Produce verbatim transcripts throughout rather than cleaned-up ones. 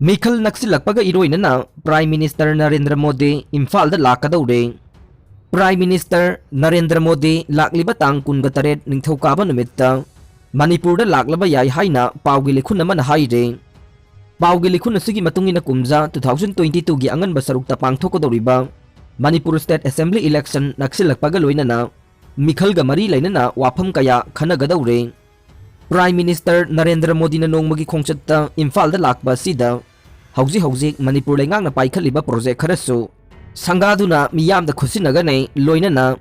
ꯃꯤꯈꯜ ꯅꯛꯁꯤꯜꯂꯛꯄꯒ ꯏꯔꯣꯏꯅꯅ Prime Minister Narendra Modi ꯏꯝꯐꯥꯜꯗ ꯂꯥꯛꯀꯗꯧꯔꯦ꯫ Prime Minister Narendra Modi ꯂꯥꯛꯂꯤꯕ ꯇꯥꯡ ꯀꯨꯟꯒ ꯇꯔꯦꯠ ꯅꯤꯡꯊꯧꯀꯥꯕ ꯅꯨꯃꯤꯠꯇ ꯃꯅꯤꯄꯨꯔꯗ ꯂꯥꯛꯂꯕ ꯌꯥꯏ ꯍꯥꯏꯅ ꯄꯥꯎꯒꯤ ꯂꯤꯈꯨꯟ ꯑꯃꯅ ꯍꯥꯏꯔꯦ꯫ ꯄꯥꯎꯒꯤ ꯂꯤꯈꯨꯟ ꯑꯁꯤꯒꯤ ꯃꯇꯨꯡ ꯏꯟꯅ ꯀꯨꯝꯖꯥ two thousand twenty twoꯒꯤ ꯑꯉꯟꯕ ꯁꯔꯨꯛꯇ ꯄꯥꯡꯊꯣꯛꯀꯗꯧꯔꯤꯕ ꯃꯅꯤꯄꯨꯔ State Assembly election ꯅꯛꯁꯤꯜꯂꯛꯄꯒ ꯂꯣꯏꯅꯅ ꯃꯤꯈꯜꯒ ꯃꯔꯤ ꯂꯩꯅꯅ ꯋꯥꯐꯝ ꯀꯌꯥ ꯈꯟꯅꯒꯗꯧꯔꯦ꯫ Prime Minister ꯅꯔꯦꯟꯗ꯭ꯔ ꯃꯣꯗꯤꯅ ꯅꯣꯡꯃꯒꯤ ꯈꯣꯡꯆꯠꯇ ꯏꯝꯐꯥꯜꯗ ꯂꯥꯛꯄ ꯑꯁꯤꯗ ꯍꯧꯖꯤꯛ ꯍꯧꯖꯤꯛ ꯃꯅꯤꯄꯨꯔ ꯂꯩꯉꯥꯛꯅ ꯄꯥꯏꯈꯠꯂꯤꯕ project ꯈꯔꯁꯨ ꯁꯪꯒꯥꯗꯨꯅ ꯃꯤꯌꯥꯝꯗ ꯈꯨꯠꯁꯤꯟꯅꯒꯅꯤ, ꯂꯣꯏꯅꯅ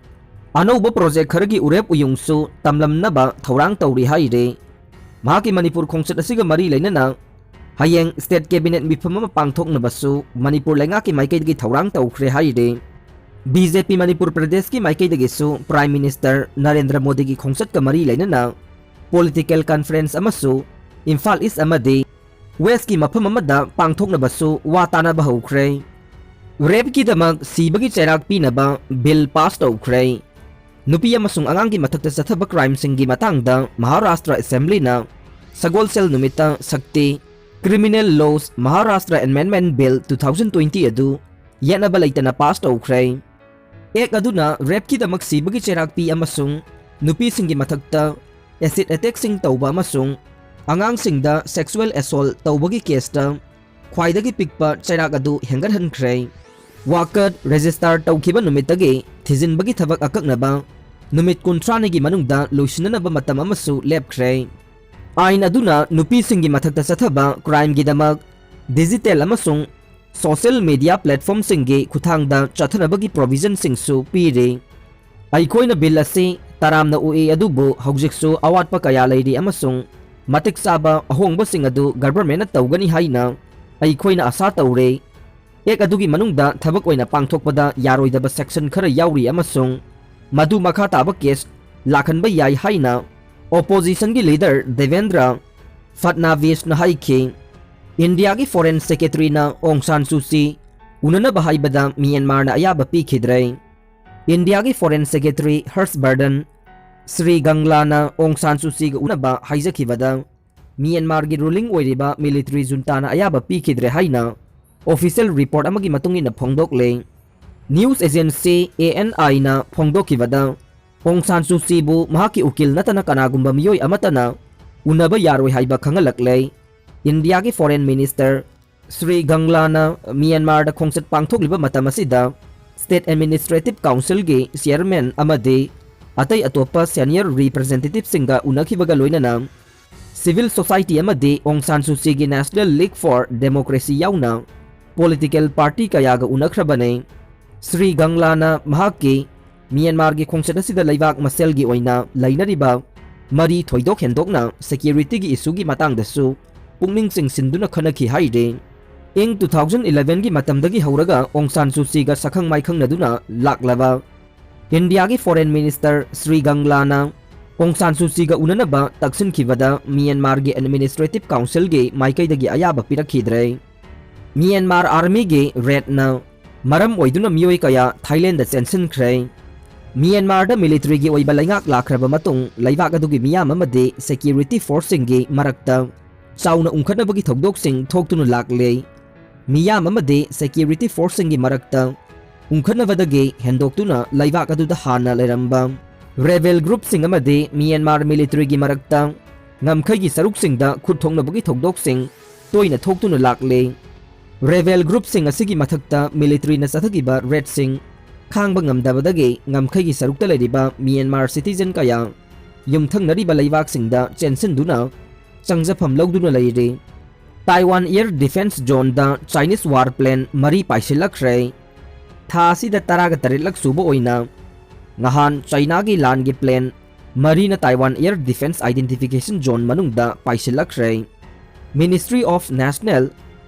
ꯑꯅꯧꯕ project ꯈꯔꯒꯤ ꯎꯔꯦꯞ ꯎꯌꯨꯡꯁꯨ ꯇꯝꯂꯝꯅꯕ ꯊꯧꯔꯥꯡ ꯇꯧꯔꯤ ꯍꯥꯏꯔꯤ꯫ ꯃꯍꯥꯛꯀꯤ ꯃꯅꯤꯄꯨꯔ ꯈꯣꯡꯆꯠ ꯑꯁꯤꯒ ꯃꯔꯤ ꯂꯩꯅꯅ ꯍꯌꯦꯡ State Cabinet ꯃꯤꯐꯝ ꯑꯃ ꯄꯥꯡꯊꯣꯛꯅꯕꯁꯨ ꯃꯅꯤꯄꯨꯔ ꯂꯩꯉꯥꯛꯀꯤ ꯃꯥꯏꯀꯩꯗꯒꯤ ꯊꯧꯔꯥꯡ ꯇꯧꯈ꯭ꯔꯦ ꯍꯥꯏꯔꯤ꯫ B J P ꯃꯅꯤꯄꯨꯔ ꯄ꯭ꯔꯗꯦꯁꯀꯤ ꯃꯥꯏꯀꯩꯗꯒꯤꯁꯨ Prime Minister ꯅꯔꯦꯟꯗ꯭ꯔ ꯃꯣꯗꯤꯒꯤ ꯈꯣꯡꯆꯠꯀ ꯃꯔꯤ ꯂꯩꯅꯅ political conference ꯑꯃꯁꯨ ꯏꯝꯐꯥꯜ East ꯑꯃꯗꯤ Westꯀꯤ ꯃꯐꯝ ꯑꯃꯗ ꯄꯥꯡꯊꯣꯛꯅꯕꯁꯨ ꯋꯥ ꯇꯥꯅꯕ ꯍꯧꯈ꯭ꯔꯦ꯫ Rapeꯀꯤꯗꯃꯛ ꯁꯤꯕꯒꯤ ꯆꯩꯔꯥꯛ ꯄꯤꯅꯕ bill pass ꯇꯧꯈ꯭ꯔꯦ꯫ ꯅꯨꯄꯤ ꯑꯃꯁꯨꯡ ꯑꯉꯥꯡꯒꯤ ꯃꯊꯛꯇ ꯆꯠꯊꯕ crimeꯁꯤꯡꯒꯤ ꯃꯇꯥꯡꯗ ꯃꯍꯥꯔꯥꯁꯇ꯭ꯔ Assemblyꯅ ꯁꯒꯣꯜꯁꯦꯜ ꯅꯨꯃꯤꯠꯇ ꯁꯛꯇꯤ Criminal Laws Maharashtra Amendment Bill two thousand twenty ꯑꯗꯨ ꯌꯦꯠꯅꯕ ꯂꯩꯇꯅ pass ꯇꯧꯈ꯭ꯔꯦ꯫ Act ꯑꯗꯨꯅ rapeꯀꯤꯗꯃꯛ ꯁꯤꯕꯒꯤ ꯆꯩꯔꯥꯛ ꯄꯤ ꯑꯃꯁꯨꯡ ꯅꯨꯄꯤꯁꯤꯡꯒꯤ ꯃꯊꯛꯇ acid attackꯁꯤꯡ ꯇꯧꯕ ꯑꯃꯁꯨꯡ ꯑꯉꯥꯡꯁꯤꯡꯗ sexual assault ꯇꯧꯕꯒꯤ caseꯇ ꯈ꯭ꯋꯥꯏꯗꯒꯤ ꯄꯤꯛꯄ ꯆꯩꯔꯥꯛ ꯑꯗꯨ ꯍꯦꯟꯒꯠꯍꯟꯈ꯭ꯔꯦ꯫ ꯋꯥꯀꯠ register ꯇꯧꯈꯤꯕ ꯅꯨꯃꯤꯠꯇꯒꯤ ꯊꯤꯖꯤꯟꯕꯒꯤ ꯊꯕꯛ ꯑꯀꯛꯅꯕ ꯅꯨꯃꯤꯠ ꯀꯨꯟꯊ꯭ꯔꯥꯅꯤꯒꯤ ꯃꯅꯨꯡꯗ ꯂꯣꯏꯁꯤꯟꯅꯅꯕ ꯃꯇꯝ ꯑꯃꯁꯨ ꯂꯦꯞꯈ꯭ꯔꯦ꯫ ꯑꯥꯏꯟ ꯑꯗꯨꯅ ꯅꯨꯄꯤꯁꯤꯡꯒꯤ ꯃꯊꯛꯇ ꯆꯠꯊꯕ crimeꯒꯤꯗꯃꯛ digital ꯑꯃꯁꯨꯡ social media platformꯁꯤꯡꯒꯤ ꯈꯨꯠꯊꯥꯡꯗ ꯆꯠꯊꯅꯕꯒꯤ provisionꯁꯤꯡꯁꯨ ꯄꯤꯔꯤ꯫ ꯑꯩꯈꯣꯏꯅ bill ꯑꯁꯤ ꯇꯔꯥꯝꯅ ꯎꯏ, ꯑꯗꯨꯕꯨ ꯍꯧꯖꯤꯛꯁꯨ ꯑꯋꯥꯠꯄ ꯀꯌꯥ ꯂꯩꯔꯤ ꯑꯃꯁꯨꯡ ꯃꯇꯤꯛ ꯆꯥꯕ ꯑꯍꯣꯡꯕꯁꯤꯡ ꯑꯗꯨ governmentꯅ ꯇꯧꯒꯅꯤ ꯍꯥꯏꯅ ꯑꯩꯈꯣꯏꯅ ꯑꯥꯁꯥ ꯇꯧꯔꯦ꯫ Act ꯑꯗꯨꯒꯤ ꯃꯅꯨꯡꯗ ꯊꯕꯛ ꯑꯣꯏꯅ ꯄꯥꯡꯊꯣꯛꯄꯗ ꯌꯥꯔꯣꯏꯗꯕ section ꯈꯔ ꯌꯥꯎꯔꯤ ꯑꯃꯁꯨꯡ ꯃꯗꯨ ꯃꯈꯥ ꯇꯥꯕ case ꯂꯥꯛꯍꯟꯕ ꯌꯥꯏ ꯍꯥꯏꯅ oppositionꯒꯤ leader ꯗꯦꯕꯦꯟꯗ꯭ꯔ ꯐꯠꯅꯥꯚꯤꯁꯅ ꯍꯥꯏꯈꯤ꯫ ꯏꯟꯗꯤꯌꯥꯒꯤ Foreign Secretaryꯅ ꯑꯣꯡ ꯁꯥꯟ ꯁꯨ ꯆꯤ ꯎꯅꯅꯕ ꯍꯥꯏꯕꯗ ꯃ꯭ꯌꯥꯟꯃꯥꯔꯅ ꯑꯌꯥꯕ ꯄꯤꯈꯤꯗ꯭ꯔꯦ꯫ ꯏꯟꯗꯤꯌꯥꯒꯤ Foreign Secretary ꯍꯔꯁ ꯕꯔꯗꯟ ꯁ꯭ꯔꯤ ꯒꯪꯂꯥꯅ ꯑꯣꯡ ꯁꯥꯟ ꯁꯨ ꯆꯤꯒ ꯎꯅꯕ ꯍꯥꯏꯖꯈꯤꯕꯗ ꯃ꯭ꯌꯥꯟꯃꯥꯔꯒꯤ ruling ꯑꯣꯏꯔꯤꯕ military juntaꯅ ꯑꯌꯥꯕ ꯄꯤꯈꯤꯗ꯭ꯔꯦ ꯍꯥꯏꯅ official report ꯑꯃꯒꯤ ꯃꯇꯨꯡ ꯏꯟꯅ ꯐꯣꯡꯗꯣꯛꯂꯦ꯫ News agency A N Iꯅ ꯐꯣꯡꯗꯣꯛꯈꯤꯕꯗ, ꯑꯣꯡ ꯁꯥꯟ ꯁꯨ ꯆꯤꯕꯨ ꯃꯍꯥꯛꯀꯤ ꯎꯀꯤꯜ ꯅꯠꯇꯅ ꯀꯅꯥꯒꯨꯝꯕ ꯃꯤꯑꯣꯏ ꯑꯃꯠꯇꯅ ꯎꯅꯕ ꯌꯥꯔꯣꯏ ꯍꯥꯏꯕ ꯈꯪꯍꯜꯂꯛꯂꯦ꯫ ꯏꯟꯗꯤꯌꯥꯒꯤ foreign minister ꯁ꯭ꯔꯤ ꯒꯪꯂꯥꯅ ꯃ꯭ꯌꯥꯟꯃꯥꯔꯗ ꯈꯣꯡꯆꯠ ꯄꯥꯡꯊꯣꯛꯂꯤꯕ ꯃꯇꯝ ꯑꯁꯤꯗ State Administrative Councilꯒꯤ chairman ꯑꯃꯗꯤ ꯑꯇꯩ ꯑꯇꯣꯞꯄ senior representativeꯁꯤꯡꯒ ꯎꯅꯈꯤꯕꯒ ꯂꯣꯏꯅꯅ civil society ꯑꯃꯗꯤ ꯑꯣꯡ ꯁꯥꯟ ꯁꯨ ꯆꯤꯒꯤ National League for Democracy ꯌꯥꯎꯅ political party ꯀꯌꯥꯒ ꯎꯅꯈ꯭ꯔꯕꯅꯤ꯫ ꯁ꯭ꯔꯤ ꯒꯪꯂꯥꯅ ꯃꯍꯥꯛꯀꯤ ꯃ꯭ꯌꯥꯟꯃꯥꯔꯒꯤ ꯈꯣꯡꯆꯠ ꯑꯁꯤꯗ ꯂꯩꯕꯥꯛ ꯃꯁꯦꯜꯒꯤ ꯑꯣꯏꯅ ꯂꯩꯅꯔꯤꯕ ꯃꯔꯤ ꯊꯣꯏꯗꯣꯛ ꯍꯦꯟꯗꯣꯛꯅ securityꯒꯤ issueꯒꯤ ꯃꯇꯥꯡꯗꯁꯨ ꯄꯨꯛꯅꯤꯡ ꯆꯤꯡꯁꯤꯟꯗꯨꯅ ꯈꯟꯅꯈꯤ ꯍꯥꯏꯔꯤ꯫ ꯏꯪ two thousand elevenꯒꯤ ꯃꯇꯝꯗꯒꯤ ꯍꯧꯔꯒ ꯑꯣꯡ ꯁꯥꯟ ꯁꯨ ꯆꯤꯒ ꯁꯛꯈꯪ ꯃꯥꯏꯈꯪꯅꯗꯨꯅ ꯂꯥꯛꯂꯕ ꯏꯟꯗꯤꯌꯥꯒꯤ foreign minister ꯁ꯭ꯔꯤ ꯒꯪꯂꯥꯅ ꯑꯣꯡ ꯁꯥꯟ ꯁꯨ ꯆꯤꯒ ꯎꯅꯅꯕ ꯇꯛꯁꯤꯟꯈꯤꯕꯗ ꯃ꯭ꯌꯥꯟꯃꯥꯔꯒꯤ Administrative Councilꯒꯤ ꯃꯥꯏꯀꯩꯗꯒꯤ ꯑꯌꯥꯕ ꯄꯤꯔꯛꯈꯤꯗ꯭ꯔꯦ꯫ ꯃ꯭ꯌꯥꯟꯃꯥꯔ armyꯒꯤ raidꯅ ꯃꯔꯝ ꯑꯣꯏꯗꯨꯅ ꯃꯤꯑꯣꯏ ꯀꯌꯥ ꯊꯥꯏꯂꯦꯟꯗ ꯆꯦꯟꯁꯤꯟꯈ꯭ꯔꯦ꯫ ꯃ꯭ꯌꯥꯟꯃꯥꯔꯗ militaryꯒꯤ ꯑꯣꯏꯕ ꯂꯩꯉꯥꯛ ꯂꯥꯛꯈ꯭ꯔꯕ ꯃꯇꯨꯡ ꯂꯩꯕꯥꯛ ꯑꯗꯨꯒꯤ ꯃꯤꯌꯥꯝ ꯑꯃꯗꯤ security forceꯁꯤꯡꯒꯤ ꯃꯔꯛꯇ ꯆꯥꯎꯅ ꯎꯪꯈꯠꯅꯕꯒꯤ ꯊꯧꯗꯣꯛꯁꯤꯡ ꯊꯣꯛꯇꯨꯅ ꯂꯥꯛꯂꯦ꯫ ꯃꯤꯌꯥꯝ ꯑꯃꯗꯤ security forceꯁꯤꯡꯒꯤ ꯃꯔꯛꯇ ꯎꯪꯈꯠꯅꯕꯗꯒꯤ ꯍꯦꯟꯗꯣꯛꯇꯨꯅ ꯂꯩꯕꯥꯛ ꯑꯗꯨꯗ ꯍꯥꯟꯅ ꯂꯩꯔꯝꯕ rebel groupꯁꯤꯡ ꯑꯃꯗꯤ ꯃ꯭ꯌꯥꯟꯃꯥꯔ militaryꯒꯤ ꯃꯔꯛꯇ ꯉꯝꯈꯩꯒꯤ ꯁꯔꯨꯛꯁꯤꯡꯗ ꯈꯨꯠ ꯊꯣꯛꯅꯕꯒꯤ ꯊꯧꯗꯣꯛꯁꯤꯡ ꯇꯣꯏꯅ ꯊꯣꯛꯇꯨꯅ ꯂꯥꯛꯂꯦ꯫ Rebel groupꯁꯤꯡ ꯑꯁꯤꯒꯤ ꯃꯊꯛꯇ militaryꯅ ꯆꯠꯊꯈꯤꯕ raidꯁꯤꯡ ꯈꯥꯡꯕ ꯉꯝꯗꯕꯗꯒꯤ ꯉꯝꯈꯩꯒꯤ ꯁꯔꯨꯛꯇ ꯂꯩꯔꯤꯕ ꯃ꯭ꯌꯥꯟꯃꯥꯔ citizen ꯀꯌꯥ ꯌꯨꯝꯊꯪꯅꯔꯤꯕ ꯂꯩꯕꯥꯛꯁꯤꯡꯗ ꯆꯦꯟꯁꯤꯟꯗꯨꯅ ꯆꯪꯖꯐꯝ ꯂꯧꯗꯨꯅ ꯂꯩꯔꯤ꯫ Taiwan air defence zoneꯗ Chinese war plane ꯃꯔꯤ ꯄꯥꯏꯁꯤꯜꯂꯛꯈ꯭ꯔꯦ꯫ ꯊꯥ ꯑꯁꯤꯗ ꯇꯔꯥꯒ ꯇꯔꯦꯠꯂꯛ ꯁꯨꯕ ꯑꯣꯏꯅ ꯉꯍꯥꯟ Chinaꯒꯤ ꯂꯥꯟꯒꯤ plane ꯃꯔꯤꯅ Taiwan air defence identification zone ꯃꯅꯨꯡꯗ ꯄꯥꯏꯁꯤꯜꯂꯛꯈ꯭ꯔꯦ꯫ Ministry of National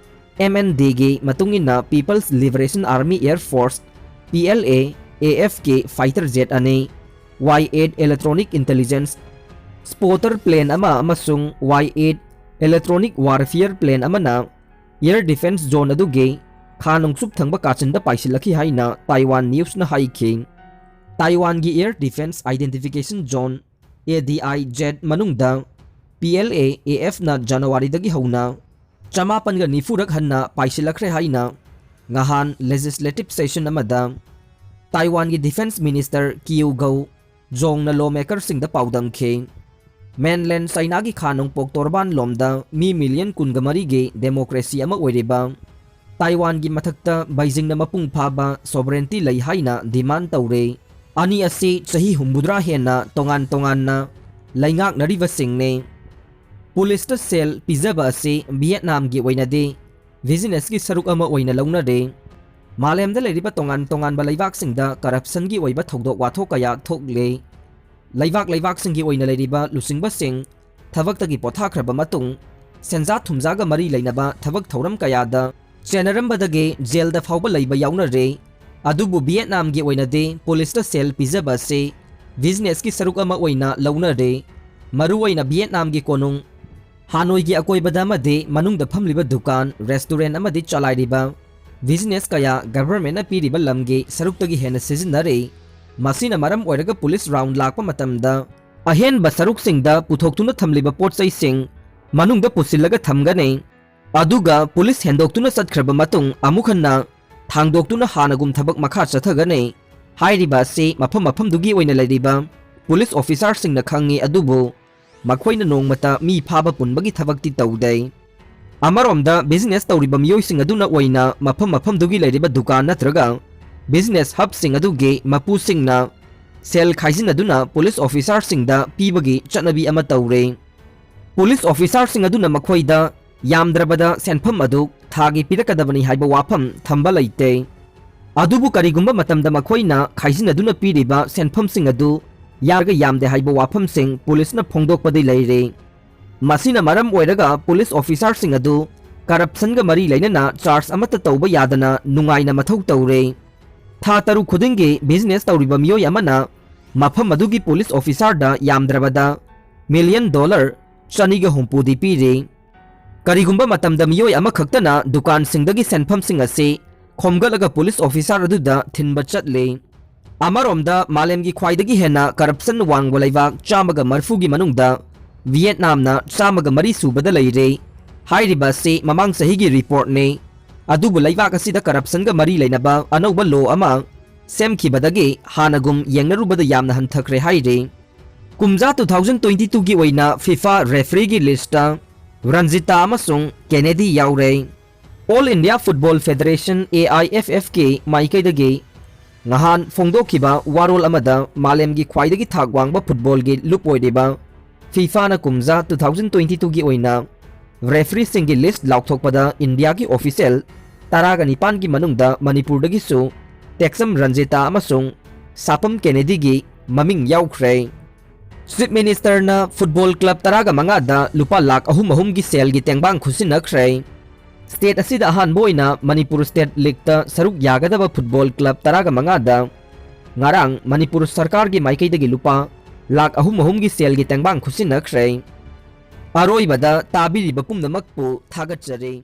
M N Dꯒꯤ ꯃꯇꯨꯡ ꯏꯟꯅ People's Liberation Army Air Force, P L A, A Fꯀꯤ fighter jet ꯑꯅꯤ, Y eight electronic intelligence spotter plane ꯑꯃ ꯑꯃꯁꯨꯡ Y eight electronic warfare plane ꯑꯃꯅ air defence zone ꯑꯗꯨꯒꯤ ꯈꯥ ꯅꯣꯡꯆꯨꯞ ꯊꯪꯕ ꯀꯥꯆꯤꯟꯗ ꯄꯥꯏꯁꯤꯜꯂꯛꯈꯤ ꯍꯥꯏꯅ Taiwan Newsꯅ ꯍꯥꯏꯈꯤ꯫ Taiwanꯒꯤ air defence identification zone, A D I Z ꯃꯅꯨꯡꯗ P L A A F ꯅ ꯖꯅꯋꯥꯔꯤꯗꯒꯤ ꯍꯧꯅ ꯆꯃꯥꯄꯟꯒ ꯅꯤꯐꯨꯔꯛ ꯍꯟꯅ ꯄꯥꯏꯁꯤꯜꯂꯛꯈ꯭ꯔꯦ ꯍꯥꯏꯅ ꯉꯍꯥꯟ legislative session ꯑꯃꯗ ꯇꯥꯏꯋꯥꯟꯒꯤ defence minister Kiu Gao ꯖꯣꯡꯅ lawmakerꯁꯤꯡꯗ ꯄꯥꯎꯗꯝꯈꯤ꯫ Mainland ꯆꯥꯏꯅꯥꯒꯤ ꯈꯥ ꯅꯣꯡꯄꯣꯛ ꯇꯣꯔꯕꯥꯟ ꯂꯣꯝꯗ ꯃꯤ million ꯀꯨꯟꯒ ꯃꯔꯤꯒꯤ democracy ꯑꯃ ꯑꯣꯏꯔꯤꯕ ꯇꯥꯏꯋꯥꯟꯒꯤ ꯃꯊꯛꯇ ꯕꯩꯖꯤꯡꯅ ꯃꯄꯨꯡ ꯐꯥꯕ sovereignty ꯂꯩ ꯍꯥꯏꯅ demand ꯇꯧꯔꯦ꯫ ꯑꯅꯤ ꯑꯁꯤ ꯆꯍꯤ ꯍꯨꯝꯐꯨꯇꯔꯥ ꯍꯦꯟꯅ ꯇꯣꯉꯥꯟ ꯇꯣꯉꯥꯟꯅ ꯂꯩꯉꯥꯛꯅꯔꯤꯕꯁꯤꯡꯅꯤ꯫ ꯄꯨꯂꯤꯁꯇ ꯁꯦꯜ ꯄꯤꯖꯕ ꯑꯁꯤ ꯚꯤꯌꯦꯠꯅꯥꯝꯒꯤ ꯑꯣꯏꯅꯗꯤ businessꯀꯤ ꯁꯔꯨꯛ ꯑꯃ ꯑꯣꯏꯅ ꯂꯧꯅꯔꯦ꯫ ꯃꯥꯂꯦꯝꯗ ꯂꯩꯔꯤꯕ ꯇꯣꯉꯥꯟ ꯇꯣꯉꯥꯟꯕ ꯂꯩꯕꯥꯛꯁꯤꯡꯗ corruptionꯒꯤ ꯑꯣꯏꯕ ꯊꯧꯗꯣꯛ ꯋꯥꯊꯣꯛ ꯀꯌꯥ ꯊꯣꯛꯂꯦ꯫ ꯂꯩꯕꯥꯛ ꯂꯩꯕꯥꯛꯁꯤꯡꯒꯤ ꯑꯣꯏꯅ ꯂꯩꯔꯤꯕ ꯂꯨꯆꯤꯡꯕꯁꯤꯡ ꯊꯕꯛꯇꯒꯤ ꯄꯣꯊꯥꯈ꯭ꯔꯕ ꯃꯇꯨꯡ, ꯁꯦꯟꯖꯥ ꯊꯨꯝꯖꯥꯒ ꯃꯔꯤ ꯂꯩꯅꯕ ꯊꯕꯛ ꯊꯧꯔꯝ ꯀꯌꯥꯗ ꯆꯦꯟꯅꯔꯝꯕꯗꯒꯤ ꯖꯦꯜꯗ ꯐꯥꯎꯕ ꯂꯩꯕ ꯌꯥꯎꯅꯔꯦ꯫ ꯑꯗꯨꯕꯨ ꯚꯤꯌꯦꯠꯅꯥꯝꯒꯤ ꯑꯣꯏꯅꯗꯤ ꯄꯨꯂꯤꯁꯇ ꯁꯦꯜ ꯄꯤꯖꯕ ꯑꯁꯤ businessꯀꯤ ꯁꯔꯨꯛ ꯑꯃ ꯑꯣꯏꯅ ꯂꯧꯅꯔꯦ꯫ ꯃꯔꯨꯑꯣꯏꯅ ꯚꯤꯌꯦꯠꯅꯥꯝꯒꯤ ꯀꯣꯅꯨꯡ ꯍꯥꯅꯣꯏꯒꯤ ꯑꯀꯣꯏꯕꯗ ꯑꯃꯗꯤ ꯃꯅꯨꯡꯗ ꯐꯝꯂꯤꯕ ꯗꯨꯀꯥꯟ, restaurant ꯑꯃꯗꯤ ꯆꯂꯥꯏꯔꯤꯕ business ꯀꯌꯥ governmentꯅ ꯄꯤꯔꯤꯕ ꯂꯝꯒꯤ ꯁꯔꯨꯛꯇꯒꯤ ꯍꯦꯟꯅ ꯁꯤꯖꯤꯟꯅꯔꯤ꯫ ꯃꯁꯤꯅ ꯃꯔꯝ ꯑꯣꯏꯔꯒ ꯄꯨꯂꯤꯁ round ꯂꯥꯛꯄ ꯃꯇꯝꯗ ꯑꯍꯦꯟꯕ ꯁꯔꯨꯛꯁꯤꯡꯗ ꯄꯨꯊꯣꯛꯇꯨꯅ ꯊꯝꯂꯤꯕ ꯄꯣꯠ ꯆꯩꯁꯤꯡ ꯃꯅꯨꯡꯗ ꯄꯨꯁꯤꯜꯂꯒ ꯊꯝꯒꯅꯤ꯫ ꯑꯗꯨꯒ ꯄꯨꯂꯤꯁ ꯍꯦꯟꯗꯣꯛꯇꯨꯅ ꯆꯠꯈ꯭ꯔꯕ ꯃꯇꯨꯡ ꯑꯃꯨꯛ ꯍꯟꯅ ꯊꯥꯡꯗꯣꯛꯇꯨꯅ ꯍꯥꯟꯅꯒꯨꯝ ꯊꯕꯛ ꯃꯈꯥ ꯆꯠꯊꯒꯅꯤ꯫ ꯍꯥꯏꯔꯤꯕ ꯑꯁꯤ ꯃꯐꯝ ꯃꯐꯝꯗꯨꯒꯤ ꯑꯣꯏꯅ ꯂꯩꯔꯤꯕ ꯄꯨꯂꯤꯁ officerꯁꯤꯡꯅ ꯈꯪꯉꯤ, ꯑꯗꯨꯕꯨ ꯃꯈꯣꯏꯅ ꯅꯣꯡꯃꯇ ꯃꯤ ꯐꯥꯕ ꯄꯨꯟꯕꯒꯤ ꯊꯕꯛꯇꯤ ꯇꯧꯗꯦ꯫ ꯑꯃꯔꯣꯝꯗ business ꯇꯧꯔꯤꯕ ꯃꯤꯑꯣꯏꯁꯤꯡ ꯑꯗꯨꯅ ꯑꯣꯏꯅ ꯃꯐꯝ ꯃꯐꯝꯗꯨꯒꯤ ꯂꯩꯔꯤꯕ ꯗꯨꯀꯥꯟ ꯅꯠꯇ꯭ꯔꯒ business hubꯁꯤꯡ ꯑꯗꯨꯒꯤ ꯃꯄꯨꯁꯤꯡꯅ ꯁꯦꯜ ꯈꯥꯏꯖꯤꯟꯅꯗꯨꯅ ꯄꯨꯂꯤꯁ officerꯁꯤꯡꯗ ꯄꯤꯕꯒꯤ ꯆꯠꯅꯕꯤ ꯑꯃ ꯇꯧꯔꯦ꯫ ꯄꯨꯂꯤꯁ officerꯁꯤꯡ ꯑꯗꯨꯅ ꯃꯈꯣꯏꯗ ꯌꯥꯝꯗ꯭ꯔꯕꯗ ꯁꯦꯟꯐꯝ ꯑꯗꯨ ꯊꯥꯒꯤ ꯄꯤꯔꯛꯀꯗꯕꯅꯤ ꯍꯥꯏꯕ ꯋꯥꯐꯝ ꯊꯝꯕ ꯂꯩꯇꯦ꯫ ꯑꯗꯨꯕꯨ ꯀꯔꯤꯒꯨꯝꯕ ꯃꯇꯝꯗ ꯃꯈꯣꯏꯅ ꯈꯥꯏꯖꯤꯟꯅꯗꯨꯅ ꯄꯤꯔꯤꯕ ꯁꯦꯟꯐꯝꯁꯤꯡ ꯑꯗꯨ ꯌꯥꯔꯒ ꯌꯥꯝꯗꯦ ꯍꯥꯏꯕ ꯋꯥꯐꯝꯁꯤꯡ ꯄꯨꯂꯤꯁꯅ ꯐꯣꯡꯗꯣꯛꯄꯗꯤ ꯂꯩꯔꯦ꯫ ꯃꯁꯤꯅ ꯃꯔꯝ ꯑꯣꯏꯔꯒ ꯄꯨꯂꯤꯁ officerꯁꯤꯡ ꯑꯗꯨ corruptionꯒ ꯃꯔꯤ ꯂꯩꯅꯅ charge ꯑꯃꯠꯇ ꯇꯧꯕ ꯌꯥꯗꯅ ꯅꯨꯡꯉꯥꯏꯅ ꯃꯊꯧ ꯇꯧꯔꯦ꯫ ꯊꯥ ꯇꯔꯨꯛ ꯈꯨꯗꯤꯡꯒꯤ business ꯇꯧꯔꯤꯕ ꯃꯤꯑꯣꯏ ꯑꯃꯅ ꯃꯐꯝ ꯑꯗꯨꯒꯤ ꯄꯨꯂꯤꯁ officerꯗ ꯌꯥꯝꯗ꯭ꯔꯕꯗ million dollar ꯆꯅꯤꯒ ꯍꯨꯝꯐꯨꯗꯤ ꯄꯤꯔꯤ꯫ ꯀꯔꯤꯒꯨꯝꯕ ꯃꯇꯝꯗ ꯃꯤꯑꯣꯏ ꯑꯃꯈꯛꯇꯅ ꯗꯨꯀꯥꯟꯁꯤꯡꯗꯒꯤ ꯁꯦꯟꯐꯝꯁꯤꯡ ꯑꯁꯤ ꯈꯣꯝꯒꯠꯂꯒ ꯄꯨꯂꯤꯁ officer ꯑꯗꯨꯗ ꯊꯤꯟꯕ ꯆꯠꯂꯤ꯫ ꯑꯃꯔꯣꯝꯗ ꯃꯥꯂꯦꯝꯒꯤ ꯈ꯭ꯋꯥꯏꯗꯒꯤ ꯍꯦꯟꯅ corruption ꯋꯥꯡꯕ ꯂꯩꯕꯥꯛ ꯆꯥꯝꯃꯒ ꯃꯔꯤꯐꯨꯒꯤ ꯃꯅꯨꯡꯗ ꯚꯤꯌꯦꯠꯅꯥꯝꯅ ꯆꯥꯝꯃꯒ ꯃꯔꯤ ꯁꯨꯕꯗ ꯂꯩꯔꯦ꯫ ꯍꯥꯏꯔꯤꯕ ꯑꯁꯤ ꯃꯃꯥꯡ ꯆꯍꯤꯒꯤ ꯔꯤꯄꯣꯔꯠꯅꯤ꯫ ꯑꯗꯨꯕꯨ ꯂꯩꯕꯥꯛ ꯑꯁꯤꯗ ꯀꯔꯞꯁꯟꯒ ꯃꯔꯤ ꯂꯩꯅꯕ ꯑꯅꯧꯕ ꯂꯣ ꯑꯃ ꯁꯦꯝꯈꯤꯕꯗꯒꯤ ꯍꯥꯟꯅꯒꯨꯝ ꯌꯦꯡꯅꯔꯨꯕꯗ ꯌꯥꯝꯅ ꯍꯟꯊꯈ꯭ꯔꯦ ꯍꯥꯏꯔꯤ꯫ ꯀꯨꯝꯖꯥ ꯇꯨ ꯊꯥꯎꯖꯟ ꯇ꯭ꯋꯦꯟꯇꯤ ꯇꯨꯒꯤ ꯑꯣꯏꯅ ꯐꯤꯐꯥ ꯔꯦꯐ꯭ꯔꯤꯒꯤ ꯂꯤꯁꯇ ꯔꯟꯖꯤꯇꯥ ꯑꯃꯁꯨꯡ ꯀꯦꯅꯦꯗꯤ ꯌꯥꯎꯔꯦ꯫ All India football federation, A I F F ꯀꯦ ꯃꯥꯏꯀꯩꯗꯒꯤ ꯉꯍꯥꯟ ꯐꯣꯡꯗꯣꯛꯈꯤꯕ ꯋꯥꯔꯣꯜ ꯑꯃꯗ ꯃꯥꯂꯦꯝꯒꯤ ꯈ꯭ꯋꯥꯏꯗꯒꯤ ꯊꯥꯛ ꯋꯥꯡꯕ ꯐꯨꯠꯕꯣꯜꯒꯤ ꯂꯨꯞ ꯑꯣꯏꯔꯤꯕ ꯐꯤꯐꯥꯅ ꯀꯨꯝꯖꯥ ꯇꯨ ꯊꯥꯎꯖꯟ ꯇ꯭ꯋꯦꯟꯇꯤ ꯇꯨꯒꯤ ꯑꯣꯏꯅ ꯔꯦꯐ꯭ꯔꯤꯁꯤꯡꯒꯤ ꯂꯤꯁ ꯂꯥꯎꯊꯣꯛꯄꯗ ꯏꯟꯗꯤꯌꯥꯒꯤ ꯑꯣꯐꯤꯁꯤꯌꯦꯜ ꯇꯔꯥꯒ ꯅꯤꯄꯥꯟꯒꯤ ꯃꯅꯨꯡꯗ ꯃꯅꯤꯄꯨꯔꯗꯒꯤꯁꯨ ꯇꯦꯛꯆꯝ ꯔꯟꯖꯤꯇꯥ ꯑꯃꯁꯨꯡ ꯁꯥꯄꯝ ꯀꯦꯅꯦꯗꯤꯒꯤ ꯃꯃꯤꯡ ꯌꯥꯎꯈ꯭ꯔꯦ꯫ ꯆꯤꯐ ꯃꯤꯅꯤꯁꯇꯔꯅ ꯐꯨꯠꯕꯣꯜ ꯀ꯭ꯂꯕ ꯇꯔꯥꯒ ꯃꯉꯥꯗ ꯂꯨꯄꯥ ꯂꯥꯈ ꯑꯍꯨꯝ ꯑꯍꯨꯝꯒꯤ ꯁꯦꯜꯒꯤ ꯇꯦꯡꯕꯥꯡ ꯈꯨꯠꯁꯤꯟꯅꯈ꯭ꯔꯦ꯫ ꯁ꯭ꯇꯦꯠ ꯑꯁꯤꯗ ꯑꯍꯥꯟꯕ ꯑꯣꯏꯅ ꯃꯅꯤꯄꯨꯔ ꯁ꯭ꯇꯦꯠ ꯂꯤꯒꯇ ꯁꯔꯨꯛ ꯌꯥꯒꯗꯕ ꯐꯨꯠꯕꯣꯜ ꯀ꯭ꯂꯕ ꯇꯔꯥꯒ ꯃꯉꯥꯗ ꯉꯔꯥꯡ ꯃꯅꯤꯄꯨꯔ ꯁꯔꯀꯥꯔꯒꯤ ꯃꯥꯏꯀꯩꯗꯒꯤ ꯂꯨꯄꯥ ꯂꯥꯈ ꯑꯍꯨꯝ ꯑꯍꯨꯝꯒꯤ ꯁꯦꯜꯒꯤ ꯇꯦꯡꯕꯥꯡ ꯈꯨꯠꯁꯤꯟꯅꯈ꯭ꯔꯦ꯫ ꯑꯔꯣꯏꯕꯗ ꯇꯥꯕꯤꯔꯤꯕ ꯄꯨꯝꯅꯃꯛꯄꯨ ꯊꯥꯒꯠꯆꯔꯤ꯫